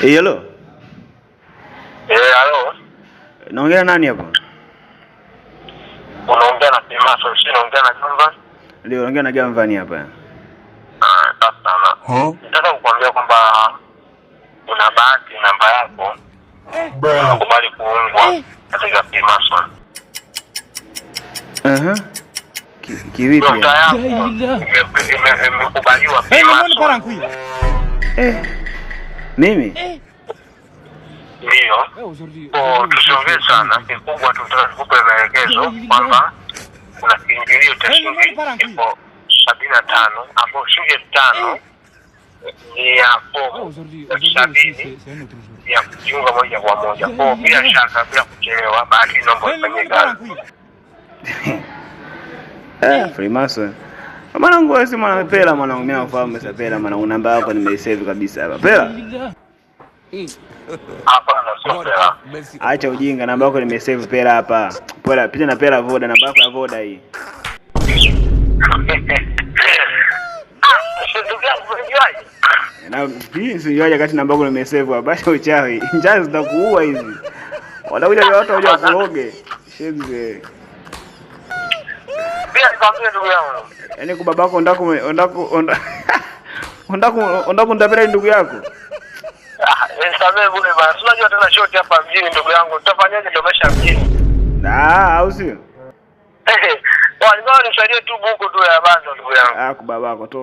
Hello. Halo. Naongea nani hapo? Unaongea na Pimaso, si unaongea na Gamvan? Ndio, naongea na Gamvan hapa. Ah, safi sana. Nataka kukuambia kwamba una bahati, namba yako unakubali kuungwa katika Pimaso. Aha. Kivipi? Nyota yako imekubaliwa Pimaso. Eh. Mimi? Ndio. Tusiongee sana, kikubwa tunataka tukupe maelekezo kwamba kuna kiingilio cha shilingi 75,000 ambao shilingi 5,000 ni ya fomu, 70,000 ni ya kujiunga moja kwa moja. Kwa bila shaka, bila kuchelewa, bahati naomba ifanye kazi. Freemason. Mwanangu wewe si mwana Pela mwanangu, mimi nafahamu sasa Pela mwanangu, namba yako nimeisave kabisa hapa. Pela? Hapana, sio Pela. Acha ujinga, namba yako nimesave Pela hapa. Pela, picha na Pela Voda, namba yako ya Voda hii. Ndugu yangu unajuaje? Na hii sijuaje kati namba yako nimesave hapa. Basi uchawi. Njaa zitakuua hizi. Watakuja watu waje kuroge. Shemze. Bila nikwambie ndugu yangu. Yaani kwa babako ndako ndako ndako ndako ndapela ndugu yako. Ah, nisamehe bure bana. Unajua tena shoti hapa mjini ndugu yangu. Tutafanyaje ndio maisha mjini? Ah, au sio? Wao, nisaidie tu buku tu ya bando ndugu yangu. Ah, kwa babako to.